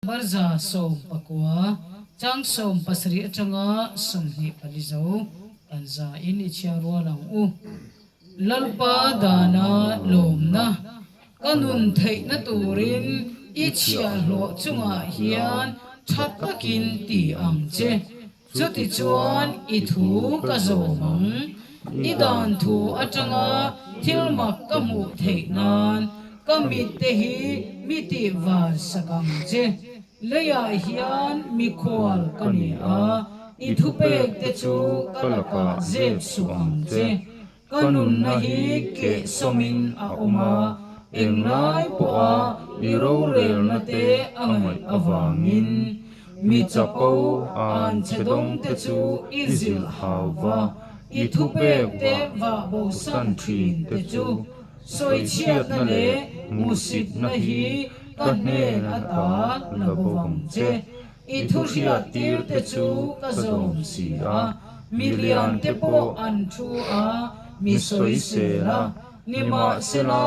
Barza 19, chang 70 atanga 24 zo kan za in i chhiar rual ang u. Lalpa dana lawmna ka nun theihna turin i chhiahhlawh chungah hian tha takin ti ang che. Chutichuan i thu ka zawm ang, i dan thu atanga thil mak ka hmuh theih nan ka mitte hi mi tih van sak ang che. Leiah hian mikhual ka ni a, i thupek te chu ka lakah zep suh ang che. Ka nunna hi keh sawmin a awm a, englai pawha i rorelna te a ngaih avangin mi chapo an che dawngte chu i zilh hau va, i thupek te vah bosan thin te chu sawichhiatna leh hmuhsitna hi ka hnen ata la bo vang che. I thu hriattir te chu ka zawm si a, mi lian te pawh an thu a, mi sawisel a. Nimahsela,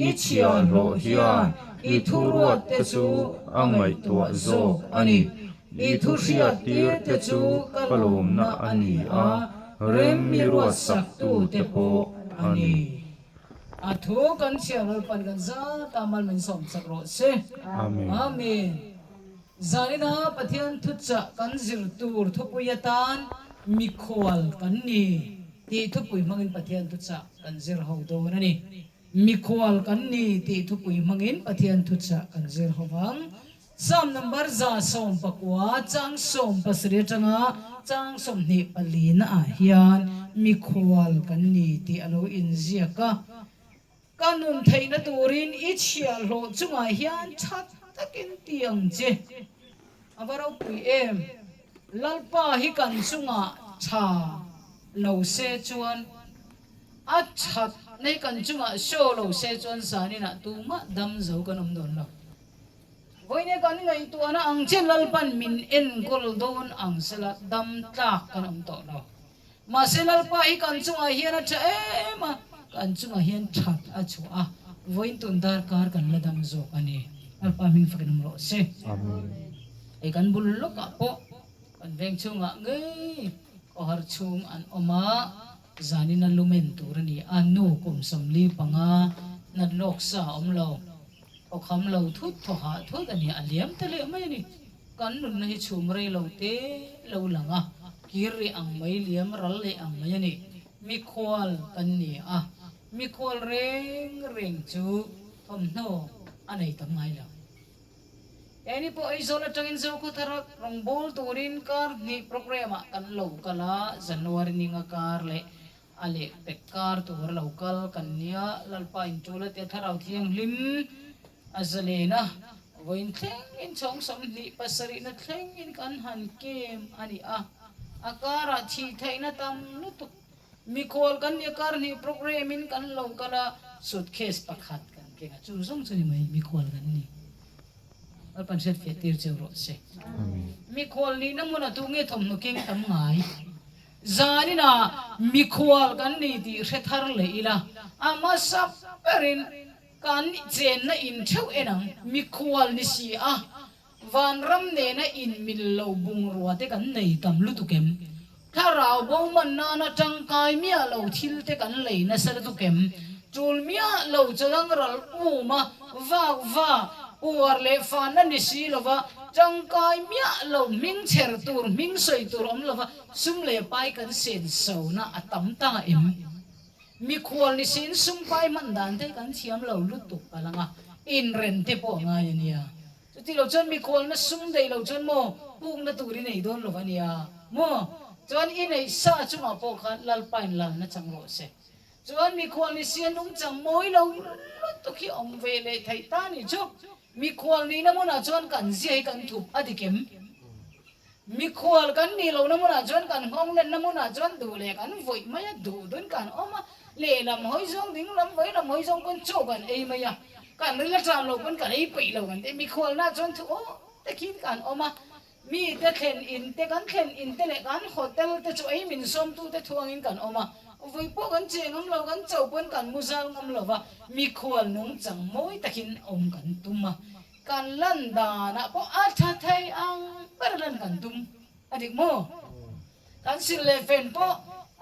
i chhiahhlawh hian i thu ruat te chu a ngaihtuah zawk a ni. I thu hriattir te chu ka lawmna a ni a, rem mi ruatsak te pawh a ni. A thu kan chhiahhlawh pan kan zat a, mal min sawm chak rawh se. Amen. Zanina Pathian thuchah kan zir tur thupui atan mikhual kan ni tih thupui hmangin Pathian thuchah kan zir ho dawn a ni. Mikhual kan ni tih thupui hmangin Pathian thuchah kan zir ho vang. Psalm number 119 chang 70 atanga chang 24 naah hian mikhual kan ni tih a lo inziak a. Ka nun theihna turin i chhiahhlawh chungah hian tha takin ti ang che. A va ropui em! Lalpa hi kan chungah tha lo se chuan, a that nei kan chungah show lo se chuan zaninah tumah dam zo kan awm dawn lo. Vawiin kan ngaihtuahna ang che Lalpan min enkawl dawn ang sela dam tlak kan awm tawh lo. Mahse Lalpa hi kan chungah hian a tha em a, kan chungah hian that a chhuah a, vawiin tun darkar kan la dam zawk a ni. Lalpa hming fakin awm rawh se. Hei kan bul lawkah pawh kan veng chhungah ngei khawhar chhung an awm a, zanin a lumen tur a ni a, nu kum 45 nat lawk sa a awm lo, thawkham lo thut thawhah thut a ni, a liam ta leh mai a ni. Kan nunna hi chhum rei lo te lo lang a, kir rih ang mai, liam ral leh ang mai a ni. Mikhual kan ni a, mikhual reng reng chu thawmhnaw a nei tam ngai lo. Keini pawh Aizawl atangin Zokhawthara rawngbâwl turin kar hnih programme ah kan lo kal a, January ninga kar leh A leh pek kar tur a lo kal kan nia, Lalpa in tul a tia Thlarau Thianghlim a zalen a, vawiin thlengin chhawng 27 na thlengin kan han kem a ni a, a karah thih theihna tam lutuk mikhual kan nia kar hnih programme in kan lo kal a, suitcase pakhat kan keng a, chu zawng chu ni mai mikhual kan ni. Lalpan hriatfiah tir cheu rawh se. Mikhual nihna hmunah tu nge thawmhnaw keng tam ngai? Zaninah mikhual kan ni tih hre thar leh ila, a hmasa berin kan chenna in theuh en ang. Mikhual ni si a, vanram nena inmil lo bungrua te kan nei tam lutuk em? Thlarau bo man nana tangkai miah lo thil te kan lei nasa lutuk em? Tul miah lo chalang ral um a, vak vak, uar leh fanna ni si lova, tangkai miah lo hming chher tur, hming sawi tur awm lova, Sum leh pai kan sensona a tam ta em? Mikhual ni siin sum pai hman dan te kan thiam lo lutuk a lang a, inren te pawh a ngai a nia. Chuti lo chuan mikhualna sum daih lo chuan maw pukna tur i nei dawn lo a nia maw? Chuan i neih sa chungah pawh khan Lalpa in lalna chang rawh se. Chuan mikhual ni si a nungchang mawi lo lutuk hi awm ve leh theih ta ni chu. Mikhual nihna hmunah chuan kan zia hi kan thup a dik em? Mikhual kan nih lohna hmunah chuan kan nghawng lenna hmunah chuan duh leh kan vawih mai a, duh dun kan awm a, lehlam hawi zawng ding lam vawih lam hawi zawng pawn chaw kan ei mai a, kan ril a ṭam lo pawn kan ei peih lo kan ti. Mikhualnaah chuan thu aw takin kan awm a, mite thlen in te kan thlen in te leh kan hotel te chu ei min sawmtute thuangin kan awm a, vawi pawh kan che ngam lo, kan cho pawn kan mu zal ngam lo va, mikhual nungchang mawi takin awm kan tum a. Kan lan danah pawh a tha thei ang ber lan kan tum a dik maw? Kan silh leh fen pawh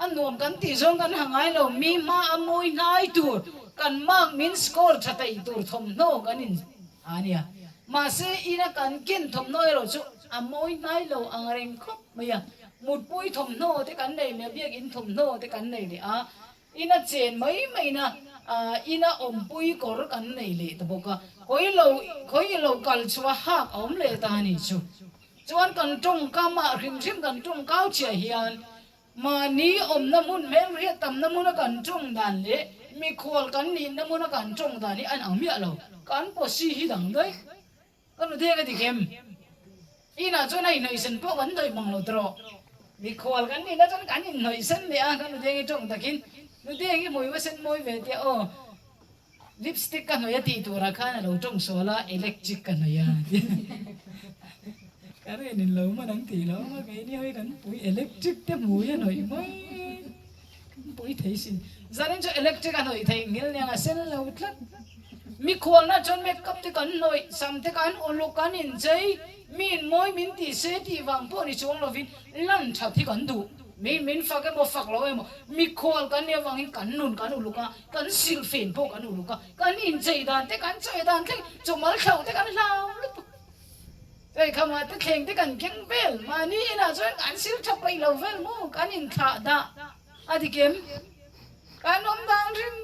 a nuam kan tih zawng kan ha ngai lo, mi hma a mawi hnai tur, kan mark min score tha theih tur thawmhnaw kan in ha a nia. Mahse ina kan ken thawmhnaw erawh chu a mawi hnai lo ang reng khawp mai a, mutpui thawmhnaw te kan nei leh a, biakinn thawmhnaw te kan nei leh a, Ina chen mai maina ina awmpui kawr kan nei leh ta bawk a, khawi lo khawi lo kal chhuah hak a awm leh ta a nih chu. Chuan kan tawngkamah hrim hrim kan tawngkau chiah hian mahni awmna hmun hmelhriat tamna hmuna kan tawng dan leh mikhual kan nihna hmuna kan tawng dan hi a inang miah lo, kan pawsi hi dang daih. Ka nu deng a dik em? Inah chuan a inhnawihsen pawh kan hnawih mang lo tawh. Mikhual kan nihna chuan kan inhnawihsen leh a, ka nu deng i tawng takin, Nu deng i hmui va sen mawi ve tia aw, lipstick ka hnawih a tih turah khan a lo tawng sual a, electric ka hnawih a ti. Ka rin in lo man ang tih lo awm a, keini hawi kan pui electric te hmui a hnawih mai. Kan pui thei sin. Zanin chu electric a hnawih theih ngil nia a sen lo tlat. Mikhualna chuan makeup te kan hnawih, sam te kan uluk kan inchei, mi in mawi min tih se tih vang pawh ni chuang lovin lan that hi kan duh. Mi min fak emaw fak lo emaw mikhual kan nih avangin kan nun kan uluk a, kan silhfen pawh kan uluk a, kan inchei dan te kan chawi dan thleng chawmal thlauh te kan hlau lutuk. Hei khamah te thleng te kan keng vel, mahni inah chuan kan sil tha paih lo vel maw, kan inthlah dah a ti kem. Kan awm dan ring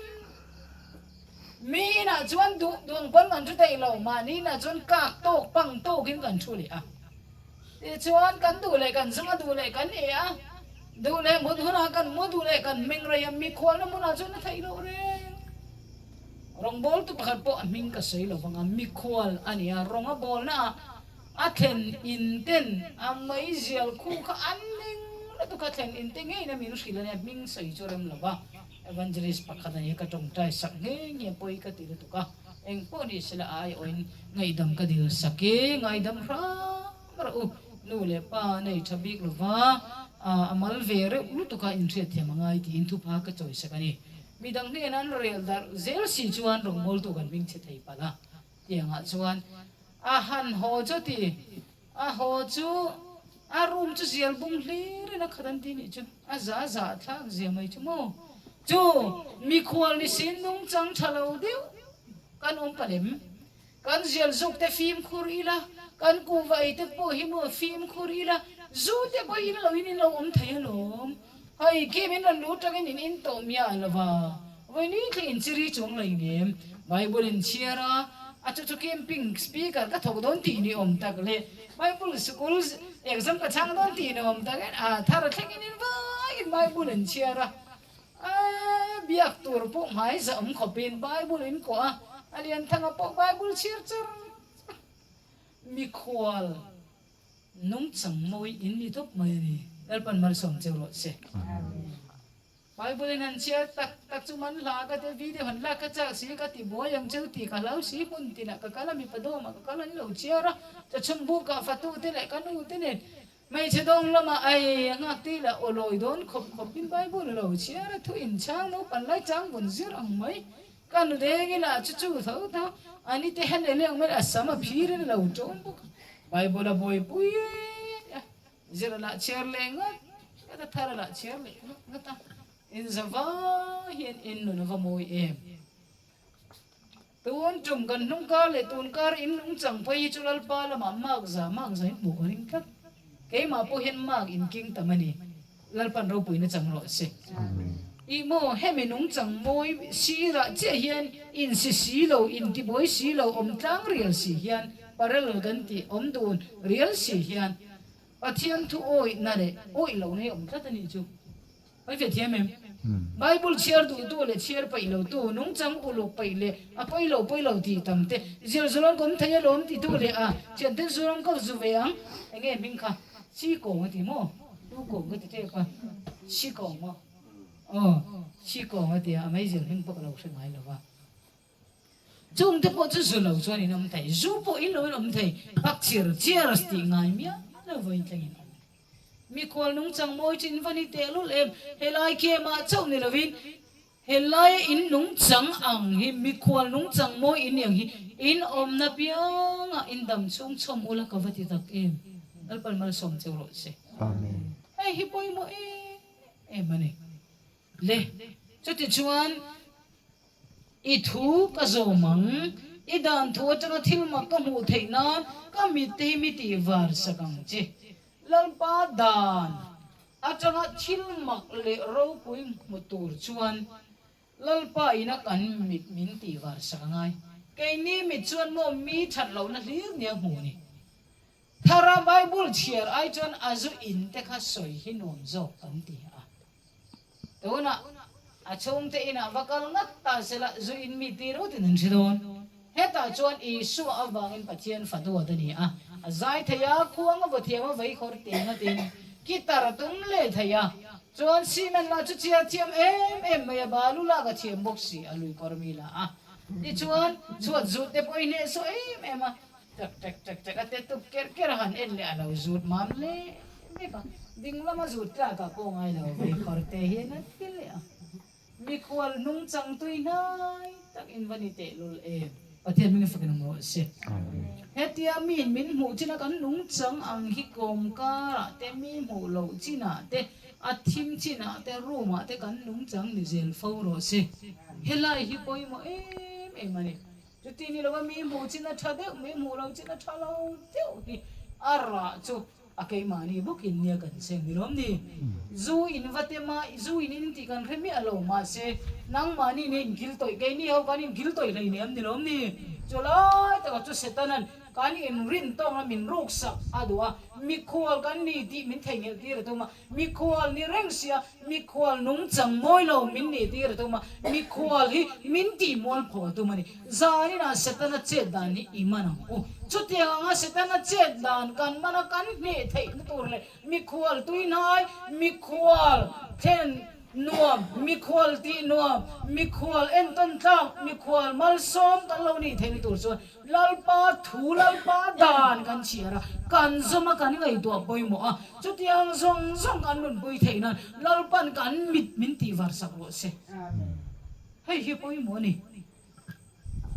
mi inah chuan duh duang pawn kan thu theih lo, mahni inah chuan kak tawk pang tawkin kan thu leh a. Tichuan kan duh leh kan zung a, duh leh kan e a, duh leh mut hunah kan mu, duh leh kan hming rei a, mikhualna hmunah chuan a theih loh reng. Rawngbawltu pakhat pawh a hming ka sawi lo vang a, mikhual a ni a, rawng a bawlna ah a thlen in ten a meizial khu kha an ning lutuk a, thlen in te ngeiin a min hrilh a nia, hming sawi chu rem lo va, Evangelist pakhat a ni a, ka tawngtai sak nghe nghe pawi ka ti lutuk a, engpawh ni sela a aiawhin ngaihdam ka dil sak e, ngaidam hram rawh u, nu leh pa a nei tha bik lo va, a mal ve reuh lutuk a, inhriatthiam a ngai tiin thupha ka chawi sak a ni. Midang hnenah an rel darh zel si chuan rawngbawltu kan hming chhe thei palh a, tiangah chuan a han haw chu ti, a haw chu a room chu zial bung hlir in a khat an ti nih chu, a za zah thlak zia mai chu maw? Chu mikhual ni sin nungchang tha lo deuh kan awm palh em? Kan zial zuk te fimkhur ila, kan kuhva ei te pawh hi maw fimkhur ila, zu te pawh in lo in in lo awm thei alawm. Hei khi min rawn lut tangin in in tawh miah lo va, vawi ni thleng in chiri chuang lo in em. Bible in chhiar a, a chu chu camping speaker ka thawk dawn tih ni awm tak leh Bible sikul exam ka chhang dawn tih ni awm tak in a thar thleng in in vaiin Bible in chhiar a. Biak tur pawh hmai za awm khawpin Bible in kawh a, a Lianthanga pawh Bible chhiar char char mikhual nungchang mawi in ni tawp mai a ni. Lalpan malsawm cheu rawh se. Bible in han chhiar tak tak chu man hla ka tia video han lak ka chak si ka ti buai ang cheu tih ka hlau si hmun tinah ka kal a mipa dawmah ka kal an lo chhiar a, chawchhun bukah fatu te leh ka nu te nen Hmeichhe dawng lamah ai a nghak tih lah aw lawi dawn khawp khawp in Bible a lo chhiar a, thu inchhang naupan lai chang vun zir ang mai. Ka nu deng ila chu chu tho tho a ni te han ele ang mai a sam a phir in a lo ṭawm bawk a. Bible a buaipui a, zir a lah chhiar leh ngat ngat a, thar a lah chhiar leh ngat ngat a, inzava hian in nun a va mawi em. Tun tum kan hnung kar leh tun kar in nungchang phei hi chu Lalpa lamah mark za mark za in hmuh ka ring tlat. Keimah pawh hian mark in king tam a ni. Lalpan ropuina chang rawh se. Ih maw hemi nungchang mawi sirah chiah hian insi si lo, intibuai si lo, awm tlang rial si hian parallel kan tih awm dun rial si hian Pathian thu awihna leh awih lohna hi awm tlat a nih chu. Kan hriat thiam em? Bible chhiar duhtu leh chhiar paih lotu, nungchang uluk paih leh a pawi lo pawi lo tih tam te, zir zuram ka awm thei alawm titu leh a thianten zuram ka zu ve ang, eng nge hming kha? Chi kawng a ti maw? Tu kawng ka ti tep a, chi kawng maw? Aw, chi kawng a ti a, a meizil hming pawh ka lo hre ngai lo va. Chungte pawh chu zu lo chuan in awm thei, zu pawh in lo in awm thei, pak chir cheers tih ngai miah lo vawiin thleng in awm. Mikhual nungchang mawi chu in va ni tehlul em, helai kemah chauh ni lovin helaia in nungchang ang hi mikhual nungchang mawi in ni ang hi. In awmna piangah in dam chhung chhawm ula ka va ti tak em? Lalpan malsawm cheu rawh se. Amen. Hei hi pawimawh em em a ni. Le, chutichuan i thu ka zawm ang, i dan thu atanga thil mak ka hmuh theih nan ka mitte hi mi tih var sak ang che. Lalpa dan atanga thil mak leh ropui hmu tur chuan Lalpa ina kan mit min tih var sak a ngai. Keini mit chuan maw mi that lohna hlir nia hmuh ni. Thara Bible chhiar ai chuan a zu in te kha sawi hi nuam zawk kan ti a. Tunah a chhungte inah va kal ngat ta sela zu in mi ti rawtin an hre dawn. Hetah chuan Isua avangin Pathian fa duat a ni a, a zai thei a, khuang a vaw thiam a, veikhawr te ngatin guitar a tum leh thei a, chuan cement lah chu chiar thiam em em mai a, balu lak a thiam bawk si a, lui kawr mi la a, tichuan chhuat zut te pawh i hnehsawh em em a, tek tek tek tek a te tup kerh kerh a han en leh a lo zut mam leh vek a, ding lama zut tlakah pawh ngai lo veikhawr te hian a ti leh a. Mikhual hnungchang tui hnai tak in va ni tehlul em? Pathian hming fakin awm rawh se. Hetia miin min hmuh chin a kan nungchang ang hi kawm karah te, mi hmuh loh chinah te, a thim chinah te, room ah te kan nungchang ni zel fo rawh se. Helai hi pawimawh em em a ni. Chuti ni lova mi hmuh chin a tha deuh, mi hmuh loh chin a tha lo deuh hi a rah chu A keimahni bawkin nia kan seng ni lawm ni? Zu in va tem a, zu in in tih kan hre miah lo, mahse nangmahni nia in kil tawih, keini ho kan in kil tawih hlei nem ni lawm ni? Chu lai takah chu Setanan kan inrin tawngna min ruksak a duh a, mikhual kan ni tih min theihnghilh tir a tum a, Mikhual ni reng sia, mikhual nungchang mawi lo min nih tir a tum a, mikhual hi min tih mualpho a tum a ni. Zaninah Setana chet dan hi i man ang u. Chutiang anga Setana chet dan kan man a kan hneh theihna tur leh mikhual tuihnai, mikhual thlen nuam, mikhual tih nuam, mikhual entawn tlak, mikhual malsawm kan lo nih theihna tur chuan Lalpa thu, Lalpa dan kan chhiar a, kan zawm a, kan ngaihtuah pawimawh a, chutiang zawng zawng kan nunpui theih nan Lalpan kan mit min tihvar sak rawh se. Hei hi pawimawh a ni.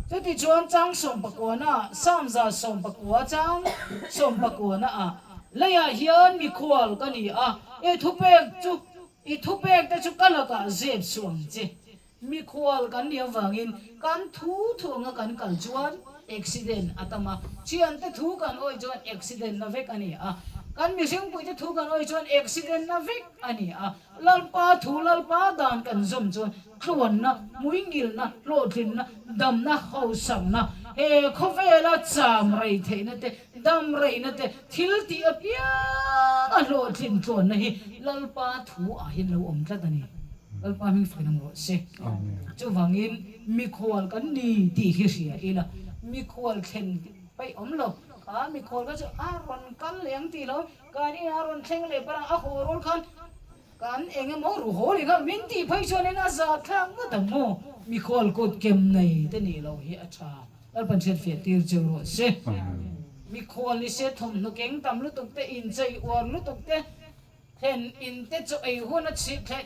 Chutichuan chang sawmpakuana, Psalm 19 chang sawmpakuana ah, Leiah hian mikhual ka ni a, i thupek chu, i thupek te chu ka lakah zep suh ang che. Mikhual kan nih avangin kan thu thu anga kan kal chuan accident a tam a, thiante thu kan awih chuan accident na vek a ni a, kan mihringpuite thu kan awih chuan accident na vek a ni a, Lalpa thu Lalpa dan kan zawm chuan tluanna, hmuingilna, hlawhtlinna, damna, hausakna, he khawvela cham rei theihna te, dam reina te, thil tih apianga hlawhtlin tluanna hi Lalpa thu ah hian lo awm tlat a ni. Lalpa hming fakin awm rawh se. Chuvangin mikhual kan ni tih hi hria ila, mikhual thlen paih awm lo. Kha mikhual kha chu a rawn kal leh ang tih lo, kan inah a rawn thleng leh parh ang, a haw rual khan kan eng emaw ru haw leh nghal min tih phei chuanin a zah thlak ngawt ang maw? Mikhual kut kem nei te nih loh hi a tha. Lalpan hriatfiah tir cheu rawh se. Mikhual ni se thawmhnaw keng tam lutuk te, inchei uar lutuk te, Thlen in te chaw ei hun a chhih thleh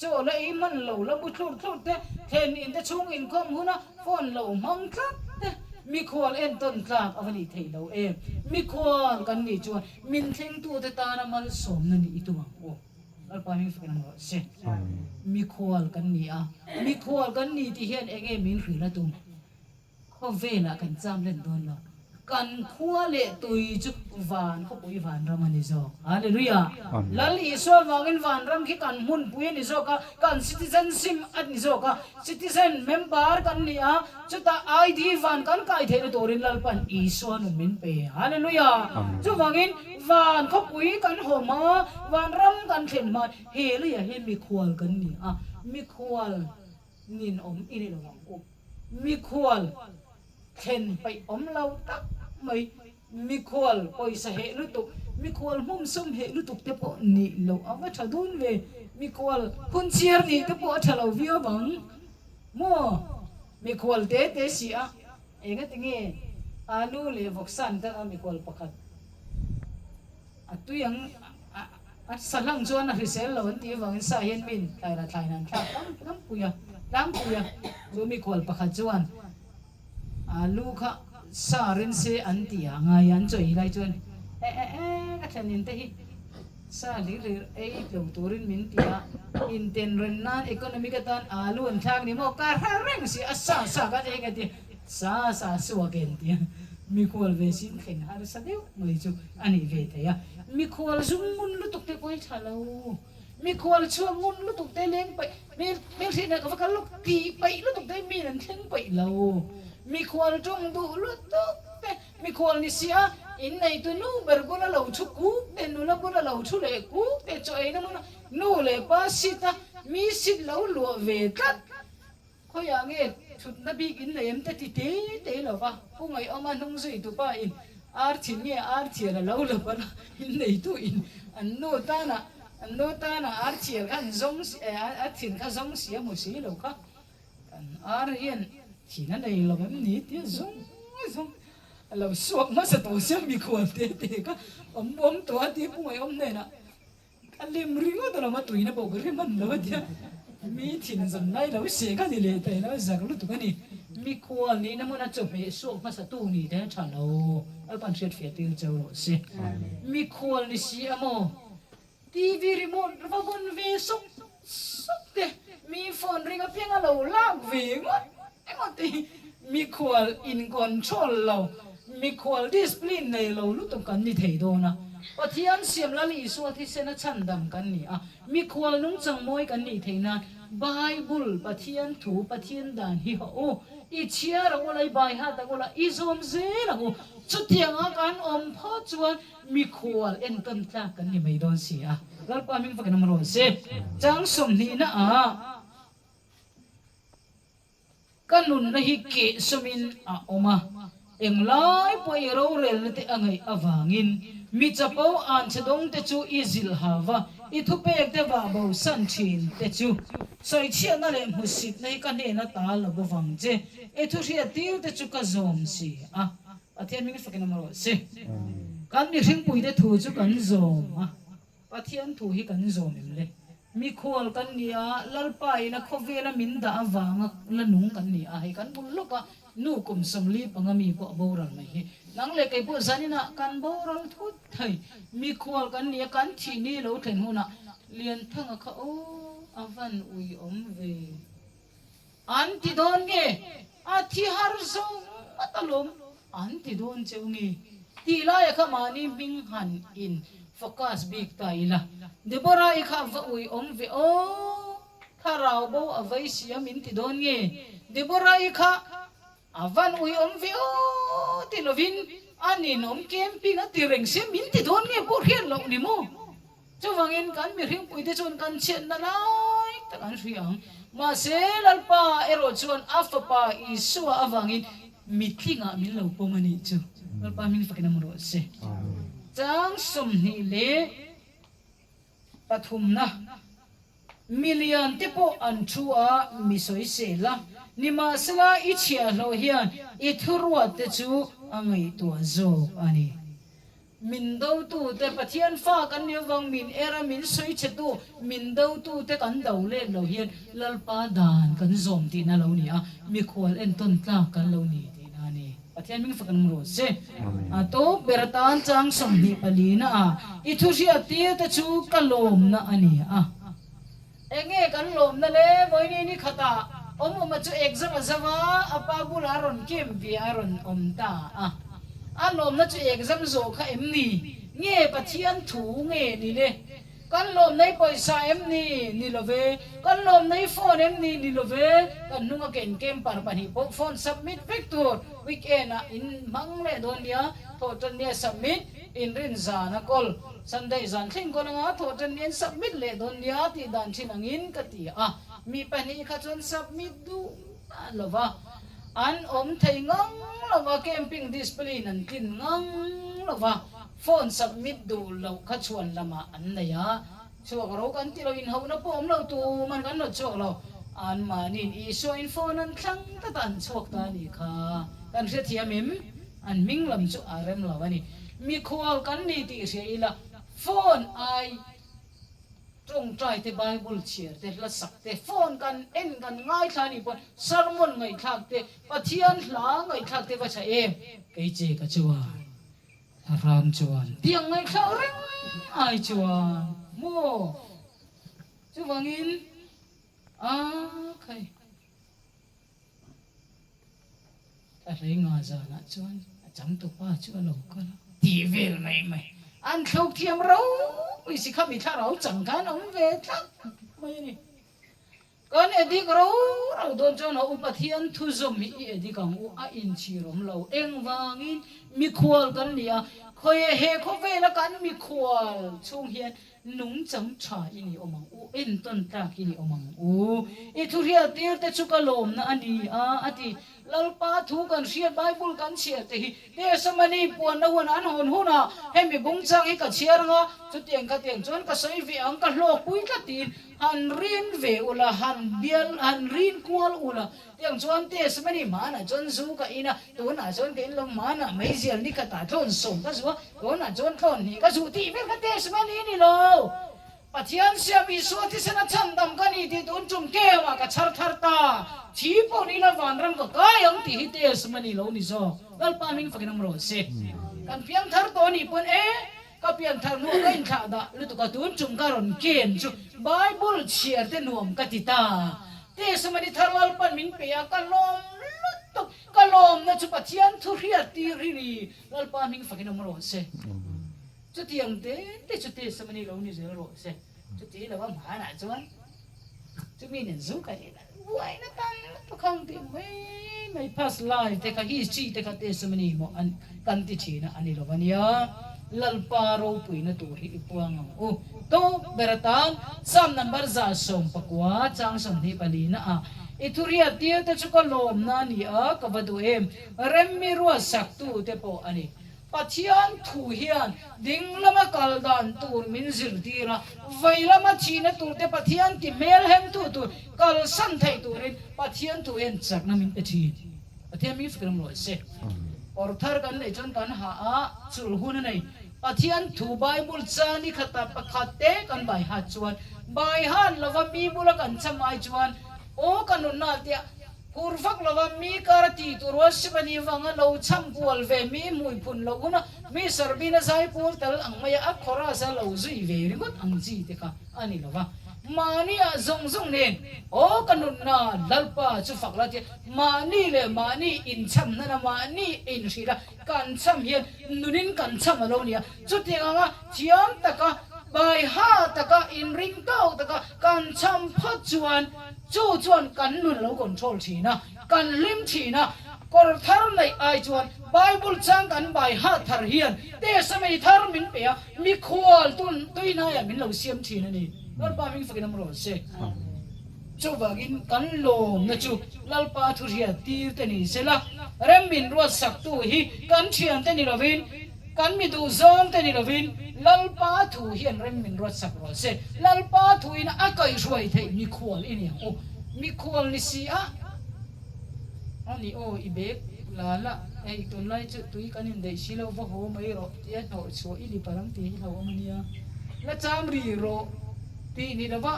chaw la ei hman lo la bu thlur thlur te, thlen in te chhung inkhawm hun a phone lo hmang tlat te, mikhual entawn tlak a va nih theih lo em? Mikhual kan nih chuan min thlengtu te tana malsawmna nih i tum ang u. Lalpa hming fakin ang rawh se. Mikhual kan ni a, mikhual kan ni tih hian eng nge min hrilh a tum? Khawvelah kan cham len dawn lo. Kan khua leh tui chu van khawpui vanram a ni zawk. Hallelujah! Lal Isua vangin vanram khi kan hmunpui a ni zawk a, kan citizenship a ni zawk a, citizen member kan ni a, chutah ID van kan kai theihna turin Lalpan Isua nun min pe. Hallelujah! Chuvangin van khawpui kan haw hma, vanram kan thlen hma, he leiah hian mikhual kan ni a, mikhual ninawm i ni lo ang u. Mikhual thlen peih awm lo tak mai, mikhual pawisa heh lutuk, mikhual hmumsum heh lutuk te pawh nih loh a va tha dun ve, mikhual phunchiar nih te pawh a tha lo viau ang maw? Mikhual te te si a, engati nge alu leh vawksan kha a mikhual pakhat A tui ang a sa hlang chuan a hrisel lo an tih avangin sa hian min thlaira thlain an thlak tlangpui a, tlangpui a. Chu mikhual pakhat chuan. Alu kha sa ren se an ti a ngai a, an chaw ei lai chuan e e e ka thlen in te hi sa hlir hlir ei tlo turin min ti a, inten ren nan economic atan alu an thlak ni maw ka hre reng si a sa sa khan eng e ti sa sa suak e an ti a, mikhual ve sin thleng harsa deuh mai chu a nih ve thei a, mikhual zum ngun lutuk te pawh hi tha lo. Mikhual chhuak ngun lutuk te leng paih hmel hmelhriatna ka va kal lawk tih paih lutuk te min an thleng paih lo. Mikhual tawng duh lutuk te, mikhual ni sia in neitu nu ber bula lo thu kuk te, nula bula lo thu leh kuk te, chaw eina hmuna nu leh pa seat a mi seat lo luah ve tlat. Khawiah nge thutna bik in nei em te ti te te lo va, Pu Ngaihawma hnung zui tupa in ar thin nge ar thial a lo la palh a, in neitu in an nu tana an nu tana ar thial kha an zawng si eh a thin kha zawng si a hmu si lo kha kan ar hian thin a nei lo em ni tia zawng zawng a lo suak hmasa tawh sia mikhual te te kha awm awm tawh a tia Pu Ngaihawm hnenah A lem ringawt alawm a tuina pawh ka hre hman lo a tia mi thin zan lai lo se ka ni leh thei lo a zak lutuk a ni. Mikhual nihna hmuna chawhmeh suak hmasa tu ni te tha lo Lalpan hriat fiah tir cheu rawh se. Mikhual ni si a maw? TV remote va vawn ve sawk sawk te mi phone ring apiang a lo lak ve ngawt engawt te hi mikhual in control lo Mikhual discipline nei lo lutuk kan ni thei dawn a, Pathian siam Lal Isua thisena chhandam kan ni a, mikhual nungchang mawi kan nih theih nan Bible, Pathian thu, Pathian dan hi hawh u, i chhiar ang ula, i bai hat ang ula, i zawm zel ang u. Chutianga kan awm phawt chuan mikhual entawn tlak kan ni mai dawn si a. Lalpa hming fakin awm rawh se. Chang sawmhnihna ah. Ka nunna hi keh sawmin a awm a, englai pawh i rorelna te a ngaih avangin mi chapo anchhe dawngte chu i zilh hau va, i thupek te vah bosan thin te chu sawichhiatna leh hmusitna hi ka hnena ta lo bawvang che, i thuhriat tir te chu ka zawm si a. Pathian hming fakin awm rawh se. Kan mihringpuite thu chu kan zawm a. Pathian thu hi kan zawm em le? Mikhual kan ni a, Lalpa ina khawvela min dah avanga la nung kan ni a, hei kan bul lawk a, nu kum 45 mi pawh a boral mai hi. Nang leh kei pawh zaninah kan boral thut thei. Mikhual kan ni a, kan thih ni lo thlen hunah Lianthanga kha aw a van ui awm ve. An ti dawn nge? A thi har zo ngawt alawm an ti dawn cheu nge? Tih laia kha mahni hming han in focus bik ta ila. Deborah-i kha va ui awm ve aw, thlarau bo a vei sia min ti dawn nge? Deborah-i kha a van ui awm ve aw ti lovin a ninawm camping a ti reng sia min ti dawn nge pawh hriat loh ni maw? Chuvangin kan mihringpuite chuan kan chhiatna lai tak an hria ang. Mahse, Lalpa erawh chuan a Fapa Isua avangin mitlingah min lo pawm a nih chu. Lalpa hming fakin awm rawh se. Chang 23na, Milian te pawh an thu a, mi sawisel a. Nimahsela, i chhiahhlawh hian i thuruatte chu a ngaihtuah zawk a ni. Min dotute, Pathian fa kan nih avang min er a, min sawi chhetu, min dotute kan do let lo hian Lalpa dan kan zawm tihna lo ni a, mikhual entawn tlak kan lo ni tihna a ni. Pathian hming fak an awm rawh se. A tawp ber atan chang 24 na ah i thuhriat tir te chu ka lawmna a ni a. Enge kan lawmna le? Vawiini ni khatah Awmawma chu exam a zau a, a pa bulah a rawn kem ve a rawn awm ta a. A lawmna chu exam zawh kha em ni? Nge Pathian thu nge ni le? Kan lawmna i pawisa em ni? Ni lo ve. Kan lawmna i phone em ni? Ni lo ve. Kan hnunga ken camper pahnih pawh phone submit vek tur weekend ah in hmang leh dawn nia, thawhtannia submit, inrin zan a kawl. Sunday zan thleng kawn anga thawhtan ni an submit leh dawn nia tih dan thin angin ka ti a, mi pahnih kha chuan submit duh miah lo va, an awm thei ngang lo va, camping discipline an tlin ngang lo va, phone submit duh loh kha chhuan lamah an nei a, chhuak ro kan ti lo, inhauhna pawh awm lo tuman kan rawn chhuak lo, anmahniin Isua in phone an thlang tlat a an chhuak ta a nih kha kan hrethiam em? An hming lam chu a rem lo a ni. Mikhual kan ni tih hria ila, phone ai. Tawngtai te, Bible chhiar te, hla sak te, phone kan en kan ngaithla anih pawn sermon ngaihthlak te, Pathian hla ngaihthlak te va tha em? Kei che ka chuan a ram chuan tiang ngaihthlak reng ai chuan maw? Chuvangin a khai. Ka hlei nga zanah chuan a changtupa chu a lo kal a. Tih vel mai mai. An thluk thiam ropui si kha mi thlarau chang khan awm ve tlat mai a ni. Kan edik ro ro dawn chuan a u Pathian thu zawm hi i edik ang u, a inchhir awm lo. Engvangin mikhual kan ni a, khawi he khawvela kan mikhual chhung hian Nungchang tha i ni awm ang u, entawn tlak i ni awm ang u. I thu hriattir te chu ka lawmna a ni a, a ti. Lalpa thu kan hriat Bible kan chhiar te hi Testimony puanna hun an hawn hunah hemi bungchang hi ka chhiar anga, chutiang khatiang chuan ka sawi ve ang ka hlawkpui tlat tiin han rin ve ula, han bial, han rin kual ula. Tiang chuan Testimony hmanah chuan zu ka in a, tunah chuan ka in lo hmanah meizial ni khatah tlawn sawm ka zu a, tunah chuan tlawn hnih ka zu tih vel kha Testimony a ni lo. Pathian siam Isua thisen a chhandam ka ni tih tun tum kemah ka chhar thar ta, thi pawh ni la vanram ka kai ang tih hi Testimony lo ni zawk. Lalpa hming fakin awm rawh se. Kan piang thar tawh a nih pawn e, ka pian thar hnuah ka inthlah dah lutuk a, tun tum ka rawn ken chu Bible chhiar te nuam ka ti ta. Testimony thar Lalpan min pe a, ka lawm lutuk. Ka lawmna chu Pathian thu hriat tir hi ni. Lalpa hming fakin awm rawh se. Chutiang te te chu testimony lo ni zel rawh se. Chuti lova hmanah chuan chumi nen zu ka in a, buaina tam lutuk ang tih mai mai past life te kha history te kha testimony maw an kan ti thin a a ni lo a nia. Lalpa ropuina tur hi i puang ang u. Tawp ber atan Psalm number 119 chang 24 na ah i thuriat tir te chu ka lawmna a ni a, ka va duh em, remmi ruatsak tu te pawh a ni. Pathian thu hian ding lama kal dan tur min zirtir a, vei lama thihna tur te Pathian ti hmel hemtu tur kalsan theih turin Pathian thu hian chakna min pe thin. Pathian min fikir rawh se. Kawr thar kan neih chuan kan ha a, chulh hun a nei. Pathian thu Bible cha ni khata pakhat te kan bai hat chuan bai han lova mi bula kan cham ai chuan aw ka nunna tia Phur vak lova mi kar a tih tur rual sim a nih vanga lo chham kual ve mi hmui phun loh huna mi sarbina zai pawl tal ang maia a chorus a lo zui ve ringawt ang chi te kha a ni lova. Mahni ah zawng zawng nen aw ka nunna Lalpa chu fak la tia mahni leh mahni inchham hnana mahni inhrilh a kan chham hian nunin kan chham a lo nia. Chutiang anga thiam taka baiha taka inring tawk taka kan chham phawt chuan Chu chuan kan nun a lo control thin a, kan hlim thin a, kawr thar neih ai chuan Bible chang kan bai hat thar hian Testamey thar min pe a, mikhual tun tuihnaiah min lo siam thin a ni. Lalpa hming fakin awm rawh se. Chuvangin kan lawmna chu Lalpa thu hriat tir te ni sela, rem min ruatsaktu hi kan thiante ni lovin, Kan mi duh zawng te ni lovin Lalpa thu hian rem min ruat sak rawh se. Lalpa thuin a kaihhruai theih mikhual i ni ang u. Mikhual ni si a a ni aw i bag la la hei tunlai chu tui kan indaih si lo va haw mai rawh tia hnawh chhuah i lip ang tih hi hlauhawm a nia. La cham ri rawh tih ni lova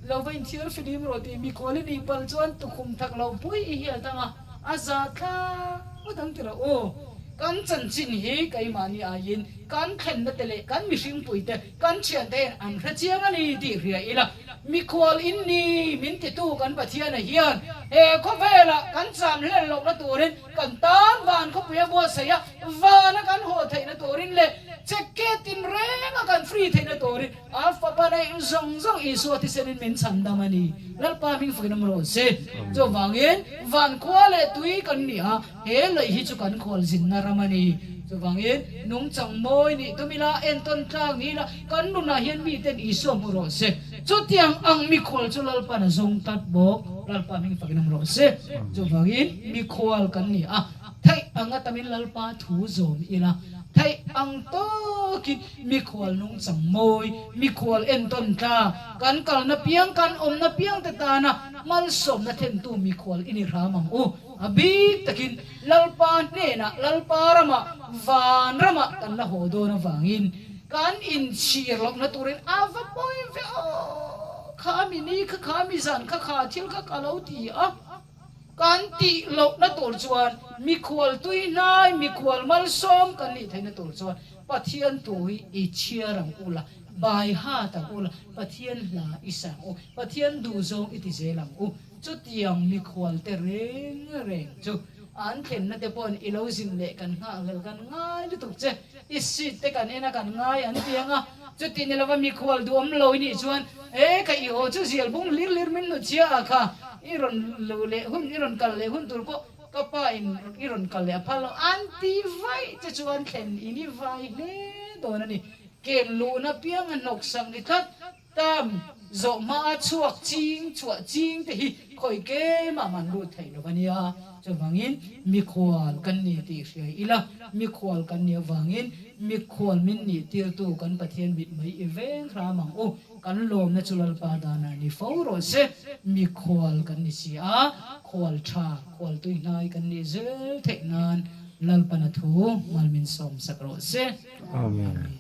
lo va inthiar filim rawh tih mikhual i nih palh chuan tukhum thak lo pui i hiat ang a a za thlak ngawt ang ti rawh u. Kan chanchin hi keimahni aiin kan thlenna te leh kan mihringpuite, kan thiante hian an hre chiang a ni tih hria ila, mikhual in ni min titu kan Pathiana hian he khawvelah kan cham hlen lohna turin kan tan van khawpui a buatsaih a, vana kan haw theihna turin leh chekke tinrenga kan free theihna turin A fapa neih zawng zawng Isua thisenin min chhandam a ni. Lalpa hming fakin awm rawh se. Chuvangin van khua leh tui kan ni a, he lei hi chu kan khual zinna ram a ni. Chuvangin nungchang mawi nih tum ila, entawn tlak ni ila, kan nunah hian miten Isua hmu rawh se. Chutiang ang mikhual chu Lalpa'n a zawng tlat bawk. Lalpa hming fakin awm rawh se. Chuvangin mikhual kan ni a, theih ang atamin Lalpa thu zawm ila, theih ang tawkin Mikhual nungchang mawi, mikhual entawn tla, kan kalna piang, kan awmna piang te tana malsawmna thlentu mikhual i ni hram ang u. A bik takin Lalpa hnenah, Lalpa ramah, van ramah kan la haw dawn avangin. Kan inchhir lohna turin a va pawi ve aw, kha mi ni kha kha mi zan kha kha thil kha ka lo ti a. Kan tih lohna tur chuan mikhual tui hnai, mikhual malsawm kan nih theihna tur chuan Pathian thu hi i chhiar ang u la, bai hat ang u la, Pathian hla i sa ang u, Pathian duhzawng i ti zel ang u. Chutiang mikhual te reng reng chu an thlenna te pawhin i lo zin leh kan nghahhlel kan ngai lutuk che. I seat te kan en a kan ngai an ti ang a, chuti ni lova mikhual duhawm lo i nih chuan he ka i haw chu zial bung hlir hlir min hnutchhia a kha i rawn luh leh hun i rawn kal leh hun tur pawh ka pa in i rawn kal leh a phal lo an ti vaih che chuan thlen in i vai hle dawn a ni. Ken luhna piang a hnawksak ni tlat. Term zawh hmaa chhuak ching chhuah ching te hi khawi kemah man lut theih lo a nia. Chuvangin mikhual kan ni tih hria ila, mikhual kan nih avangin mikhual min nih tirtu kan Pathian mit mai i veng hram ang u. Kan lawmna chu Lalpa danah ni fo rawh se. Mikhual kan ni si a, khual tha, khual tuihnai kan nih zel theih nan Lalpana thu mal min sawmsak rawh se. Amen.